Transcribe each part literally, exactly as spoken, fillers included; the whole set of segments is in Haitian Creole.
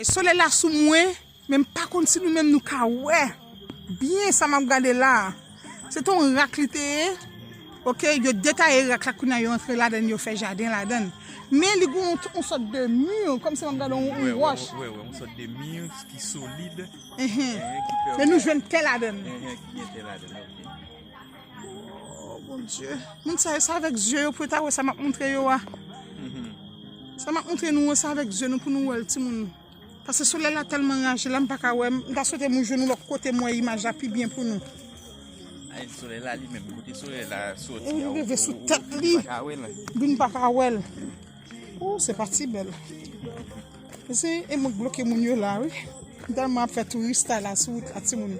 Solèy la sou mwen, men m pa konn si nou menm nou ka wè byen sa m ap gade la. Se te yon rak li te ye. Oke, yo detaye rak la, kounye a yo antre ladann, yo fè jaden ladann. Men li gen yon, yon sòt de mi, kòmsi m ap gade yon, yon wòch. Wi, wi, yon sòt de mi ki solid. Enhen. Men nou jwenn tè ladann. Enhen, ki gen tè ladann, oke. Oh, Bondye. Moun sa yo, se avèk zye yo pou yo ta wè sa m ap montre yo a. Sa m ap montre nou an, se avèk zye nou pou nou wè l, timoun. Paske solèy la tèlman raje la, m pa ka wè. M ta swete m jwenn yon lòt kote m wè imaj la pi byen pou nou. Ay, solèy la li menm, kote solèy la soti a, ou, ou, ou pa ka wè l. Li pa ka wè l. Oh, se pa ti bèl. Se, e mwen k bloke moun yo la, wi. M tèlman ap fè tourista la sou wout la, timoun.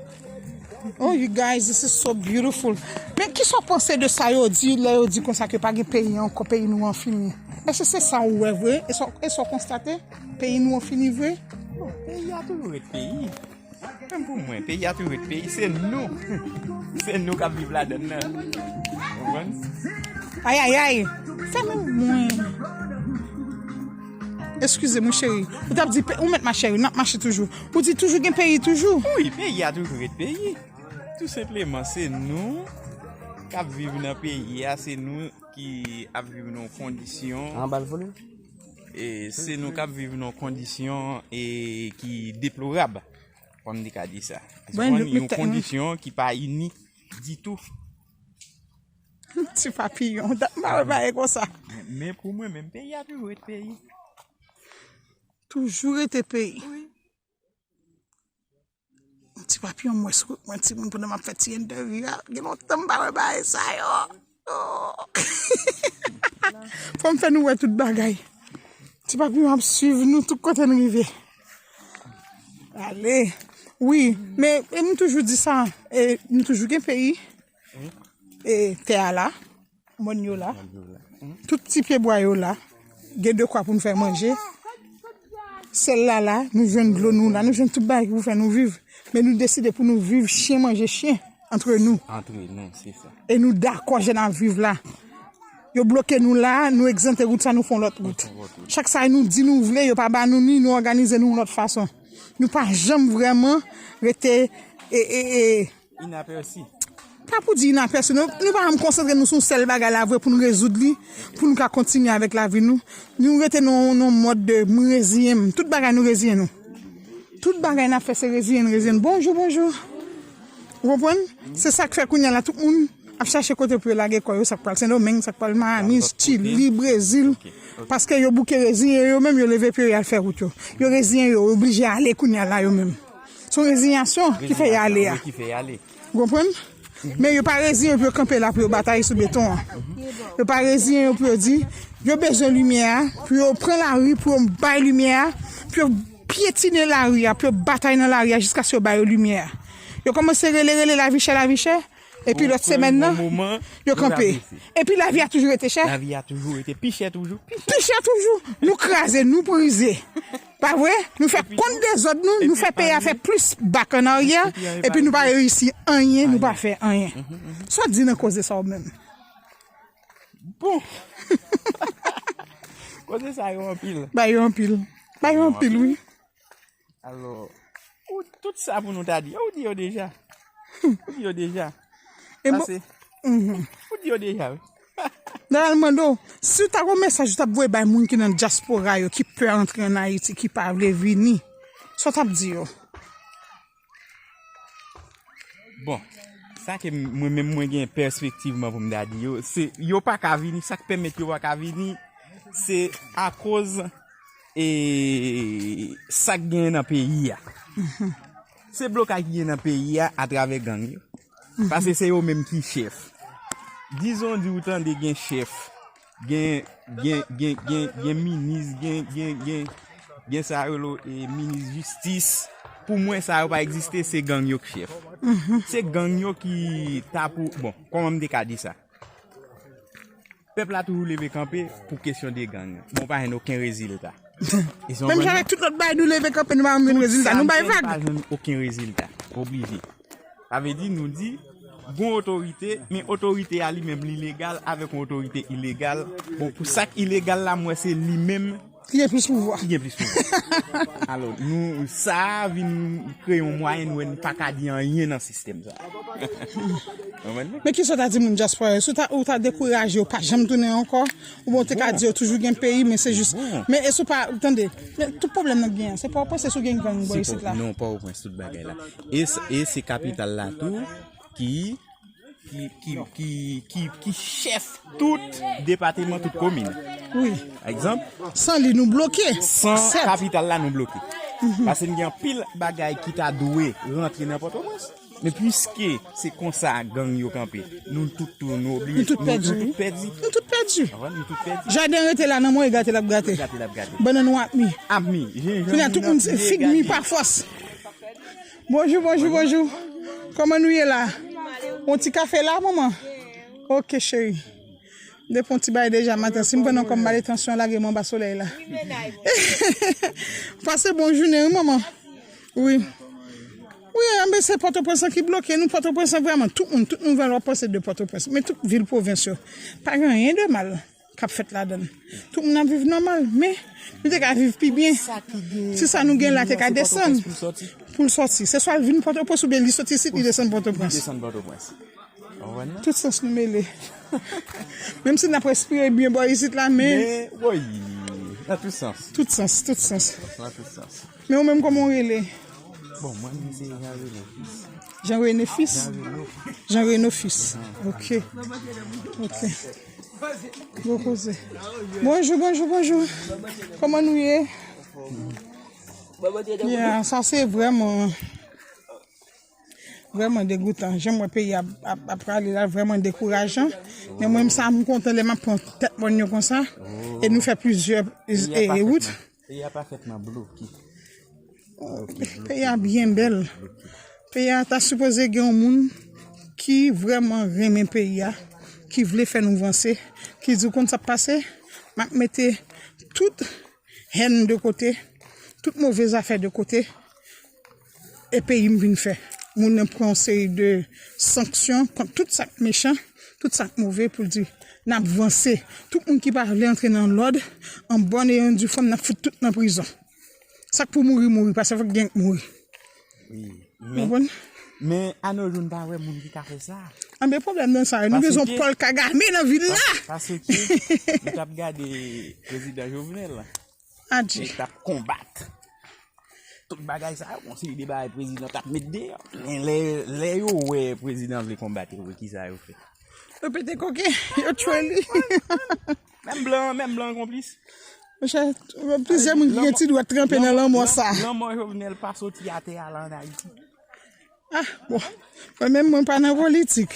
Oh, you guys, this is so beautiful. Men kisa w panse de sa yo di, lè yo di konsa ke pa gen peyi ankò, peyi nou an fini? Èske se sa ou wè vre? E sa, e sa w konstate? Peyi nou an fini vre? Bon, peyi a toujou ret peyi. Menm pou mwen, peyi a toujou ret peyi, se nou. Se nou k ap viv ladann nan. Ou konprann? Ay, ay, ay. Fèmen mwen. Eskize m, wi, cheri. Ou t ap di, pe- ou mèt ma cheri, n ap mache toujou. Ou di toujou gen peyi toujou. Wi, peyi a toujou ret peyi. Tou senpleman, se nou k ap viv nan peyi a, se nou ki ap viv nan yon kondisyon. Anba l volim? E se nou k ap viv nan yon kondisyon e ki deplorab. Kòm m te ka di sa. Bon, yon kondisyon ki pa inik ditou. Ti papiyon, dat m pa wè bagay konsa. Men, men pou mwen menm, peyi a toujou ret peyi. Toujou rete peyi. Wi. Ti papiyon, m wè sou mwen timoun pandan m ap fè ti entèvyou a. Gen lontan m pa wè bagay sa yo. Oh. Fò m fè nou wè tout bagay. Ti papiyon ap swiv nou tout kote n rive. Ale. Wi, men e m toujou di sa, e, nou toujou gen peyi. E, tè a la, mòn yo la. Tout ti pyebwa yo la. Gen dekwa pou n fè manje. Sèl la la, nou jwenn dlo nou la, nou jwenn tout bagay ki pou fè nou viv. Men nou deside pou nou viv chen manje chen, antre nou. Antre nou, se sa. E nou dakò jan n ap viv la. Yo bloke nou la, nou egzante wout sa, nou fè yon lòt wout. Chak sa nou di nou vle, yo pa ba nou ni, nou òganize nou yon lòt fason. Nou pa janm vrèman rete, e, e, e, inapèsi. Pa pou di inapèsi, nou, nou pa janm konsantre nou sou yon sèl bagay la vre pou nou rezoud li, pou nou ka kontinye avèk lavi nou. Nou rete nan, nan yon mòd de mwen reziyen m. Tout bagay nou reziyen nou. Tout bagay n ap fè se reziyen n, reziyen n. Bonjou, bonjou. Ou konprann? Se sa k fè kounye a la, tout moun ap chache kote pou yo lage kò yo, sa k pral Sendomeng, sa k pral Miami, Chili, Brezil. Paske yo bouke reziyen yo, menm yo leve pye yo al fè wout yo. Yo reziyen yo, yo oblije ale kounye a la yo menm. Se yon reziyasyon ki fè y ale a. Wi, ki fè y ale. Ou konprann? Men yo pa reziyen yo pou yo kanpe la pou yo batay sou beton an. Yo pa reziyen yo pou yo di, yo bezwen limyè a, pou yo pran lari, pou yo bay limyè a, pou yo pyetine lari a, pou yo batay nan lari a jiskaske yo ba yo limyè a. Yo kòmanse rele, rele, lavi chè, lavi chè. Epi lòt semèn nan, yo kanpe. Epi lavi a toujou rete chè. Lavi a toujou rete pi chè toujou, pi chè. Pi chè toujou. Nou kraze, nou brize. Pa vre? Nou fè kont dezòd nou, nou fè peyi a fè plis bak an aryè, epi nou pa reyisi anyen, nou pa fè anyen. Sa w di nan koze sa w menm? Bon. Koze sa yo anpil. Ba yo anpil. Ba yo anpil, wi. Alò, ou, tout sa pou nou ta di, ou di yo deja. Ou di yo deja. E bon, pase. Mhm. Ou di yo deja, wi. Nan al mande w, si w ta gen yon mesaj ou t ap voye bay moun ki nan dyaspora yo, ki pè antre ann Ayiti, ki pa vle vini, sa w t ap di yo? Bon, sa ke m- mwen menm mwen gen pèspektivman pou m ta di yo, se yo pa ka vini, sa k pèmèt yo pa ka vini, se akoz e sa k genyen nan peyi a. Se blokaj ki gen nan peyi a atravè gang yo. Paske se yo menm ki chèf. Dizon di ou tande gen chèf, gen, gen, gen, gen, gen minis, gen, gen, gen, gen sa yo rele, e, minis jistis. Pou mwen, sa yo pa egziste, se gang yo k chèf. Se gang yo ki ta pou, bon, kòman m te ka di sa? Pèp la toujou leve kanpe pou kesyon de gang. Bon, pa jwenn okenn rezilta. Menm jan avèk tout lòt bagay, nou leve kanpe, nou pa jwenn rezilta, nou bay vag. Pa jwenn okenn rezilta. Oblije. Sa vle di, nou di, gon otorite, men otorite a li menm, li legal, avèk yon otorite ilegal. Bon, pou sa k ilegal la, m wè se li menm Ki gen plis pouvwa. Ki gen plis pouvwa. Alò, nou, sa vin kreye yon mwayen nou, nou pa ka di anyen nan sistèm sa. Konprann? Men kisa w ta di moun dyaspora yo? Si w ta, ou ta dekouraje yo, pa janm tounen ankò? Oubyen w te ka di yo toujou gen peyi, men se jis. Men e si w pa, tande, men tout pwoblèm nan gen an, se Pòtoprens ou gen gang bò isit la? Non, Pòtoprens, tout bagay la. E, s- e se kapital la tou ki ki, ki, ki, ki, ki chèf tout depatman, tout komin. Wi. Pa egzanp, san li, nou bloke. San kapital la, nou bloke. Paske n gen anpil bagay ki ta dwe rantre nan Pòtoprens. Men piske se konsa gang yo kanpe, nou tout tou, nou oblije, nou tout pèdi. Nou tout pèdi. Nou tout pèdi. Jaden rete la, nan mwen, gate l ap gate. Gate l ap gate. Bannann ou ap mi. Ap mi. Kounye a, tout moun se fig mi pa fòs. Bonjou, bonjou, bonjou. Kòman nou ye la? Yon ti kafe la, manman? Ok, cheri. Depi yon ti bagay deja maten. Si m pran nan kò m, m ale tansyon lage m anba solèy la. Pase bon jounen, wi, manman. Wi. Wi, anben se Pòtoprens lan ki bloke nou. Pòtoprens lan vrèman, tout moun, tout nouvèl w ap panse de Pòtoprens. Men tout vil pwovens yo. Pa gen anyen de mal k ap fèt ladan l. Tout moun ap viv nòmal, men nou te ka viv pi byen. Si sa nou gen la te ka desann pou l sòti. Se swa l vin Pòtoprens oubyen li soti isit, li desann Pòtoprens. Li desann Pòtoprens. Tout sans nou mele. Menm si n ap respire byen bò isit la, men. Men, woy, nan tout sans. Tout sans, tout sans. Nan tout sans. Men ou menm, kòman w rele? Bon, mwen, m se Jean Rene Fils. Jean Rene Fils? Jean Rene Fils. Jean Rene Fils. Ok. Ok. Bon koze. Bonjou, bonjou, bonjou. Kòman nou ye? Ya, sa se vrèman, vrèman degoutan. Jan m wè peyi a ap, ap, ap prale la, vrèman dekourajan. Men mwen, sa m kontan lè m ap pran tèt mòn yo konsa. E nou fè plizyè, e, e wout. Peyi a pa fèt nan bloke. Peyi a byen bèl. Peyi a ta sipoze gen yon moun ki vrèman renmen peyi a, ki vle fè nou vanse, ki di, "Ou konn sa k pase? M ap mete tout hèn de kote, tout move zafè de kote, e peyi m vin fè." Moun nan pran yon seri de sanksyon kont tout sa k mechan, tout sa k move pou l di, "N ap vanse." Tout moun ki pa vle antre nan lòd, an bòn e an di fòm, n ap fout tout nan prizon. Sa k pou mouri, mouri, paske fòk gen k mouri. Wi. Ou konprann? Men, anojou n pa wè moun ki ka fè sa. Anben, pwoblèm nan sa, nou bezwen Paul Kagame nan vil la. Paske, nou t ap gade prezidan Jovenel. Adje. Li t ap konbat. Tout bagay sa yo, yon seri de bagay prezidan t ap met deyò. Men lè, lè yo wè prezidan vle konbat, yo wè kisa yo fè. Yo pete koke, yo tchwe li. Menm blan, menm blan konplis. Monchè, plizyè moun ki gen ti dwèt tranpe nan lanmò sa. Lanmò Jovenel pa soti atè a la ann Ayiti. Ah, bon. Mwen menm, mwen pa nan politik.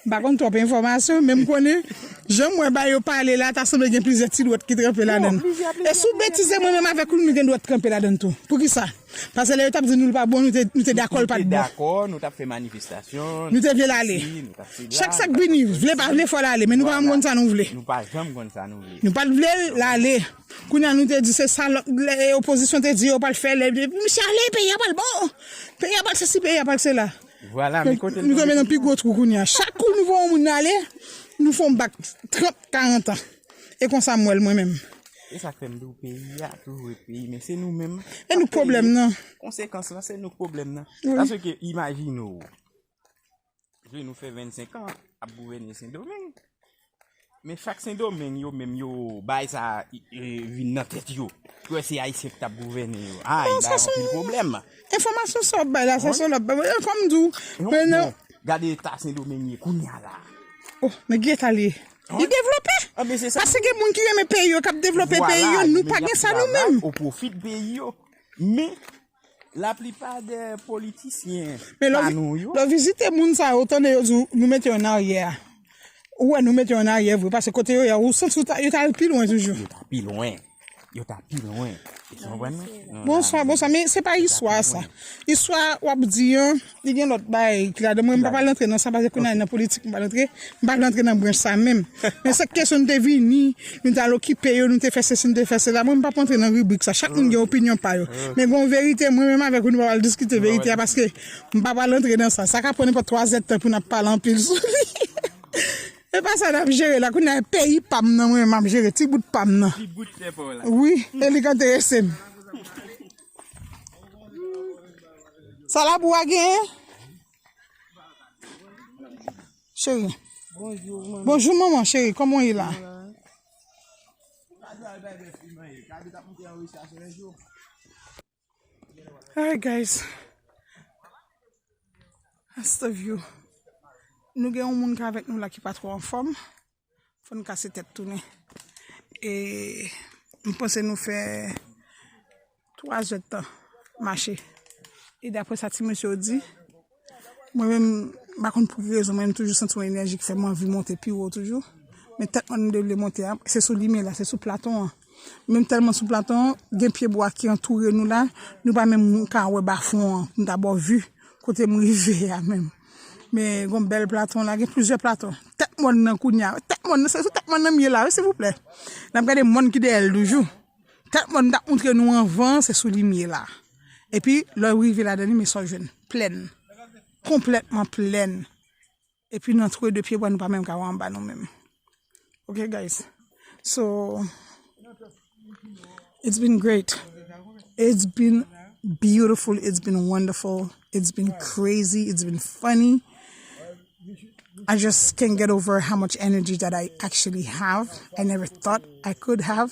M pa konn twòp enfòmasyon, men m konnen, jan m wè bagay yo pale la, ta sanble gen plizyè ti dwèt ki tranpe ladan l. E si w betize, mwen menm avèk ou, nou gen dwèt tranpe ladan l tou. Poukisa? Paske lè yo t ap di nou l pa bon, nou te, nou te dakò l pa t bon. Nou te dakò, nou t ap fè manifestasyon. Nou te vle l ale. Chak sa k vini, vle pa vle, fò l ale, men nou pa janm konn sa nou vle. Nou pa janm konn sa nou vle. Nou pa t vle l ale. Kounye a nou te di se sa lòt, lè opozisyon te di yo pral fè, lè, misye ale, peyi a pral bon. Peyi a pral sesi, peyi a pral sela. Vwala, men kote nou tonbe nan pi gwo twou kounye a. Chak kou nou voye yon moun ale, nou fè yon bak trant, karant an. E konsa m wè l mwen menm. E sa k fè m di w peyi a toujou ret peyi, men se nou menm. E nou k pwoblèm nan. Konsekans lan, se nou k pwoblèm nan. Wi. Paske imajine w, nou fè vennsenk an ap gouvène Sendomeng. Men chak Sendomeng yo menm yo bay sa, e, vin nan tèt yo. Yo wè se Ayisyen ki t ap gouvène yo. Ah, li bay anpil pwoblèm. Enfòmasyon sa w ap bay la, sa se lòt bagay. Kòm m di w, men non. Gade eta Sendomeng ye kounye a la. Oh, men ki eta l ye? Li devlope. Paske gen moun ki renmen peyi yo, k ap devlope peyi yo, nou pa gen sa nou menm. Yo pwofit peyi yo. Men laplipa de politisyen pa nou yo. Men lè w vizite moun sa yo, tande yo di w, nou mete yo nan aryè a. Ou wè nou mete yo nan aryè vre, paske kote yo ye a, ou santi yo ta, yo ta al pi lwen toujou. Yo ta pi lwen. Yo ta pi lwen. Ou konprann mwen? Bonswa, bonswa, men se pa istwa sa. Istwa w ap di an, li gen lòt bagay ki ladan. Mwen, m pa pral antre nan sa, paske kounye a nan politik, m pa pral antre. M pa vle antre nan branch sa menm. Men se kesyon nou te vini, nou t al okipe yo, nou te fè sesi, nou te fè sela. Mwen, m p ap antre nan ribrik sa. Chak moun gen opinyon pa yo. Men gen yon verite, mwen menm avèk ou, nou pa pral diskite verite a, paske m pa pral antre nan sa. Sa ka pran nenpòt twa zèdtan pou n ap pale anpil sou li. E pa sa n ap jere la, kounye a peyi pa m nan, mwen m ap jere ti bout pa m nan. Ti bout tè pa w la. Wi, e li k enterese m. Sa la pou w a genyen? Cheri. Bonjou, manman. Bonjou, manman, cheri. Kòman w ye la? Alright, guys. That's the view. Nou gen yon moun k avèk nou la ki pa twò anfòm. Fò n kase tèt tounen. E m panse nou fè twa zè tan mache. E daprè sa ti mesye yo di, mwen menm, m pa konn pou ki rezon, mwen menm toujou santi yon enèji ki fè m anvi monte pi wo toujou. Men tèt mòn m te vle monte a, se sou limyè la, se sou platon an. Menm tèlman sou platon an, gen pyebwa ki antoure nou la, nou pa menm ka wè bafon an, pou n ta ba w vi kote m rive a menm. Men gon bèl platon la, gen plizyè platon. Tèt mòn nan kounye a, tèt mòn nan, se sou tèt mòn nan m ye la, wi, silvouplè. N ap gade mòn ki dèyè l toujou. Tèt mòn m t ap montre nou anvan, se sou limyè la. Epi, lè w rive ladan li, men sa w jwenn. Plèn. Konplètman plèn. Epi, nou antoure de pyebwa, nou pa menm ka wè anba nou menm. Ok, guys. So, it's been great. It's been beautiful. It's been wonderful. It's been crazy. It's been funny. I just can't get over how much energy that I actually have. I never thought I could have.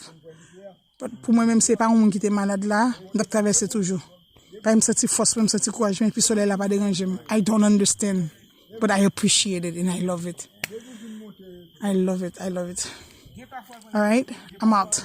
But pou mwen menm, se pa yon moun ki te malad la, m t ap travèse toujou. Pa m santi fòs mwen, m santi kouraj mwen, epi solèy la pa deranje m. I don't understand, but I appreciate it and I love it. I love it, I love it. Alright, I'm out.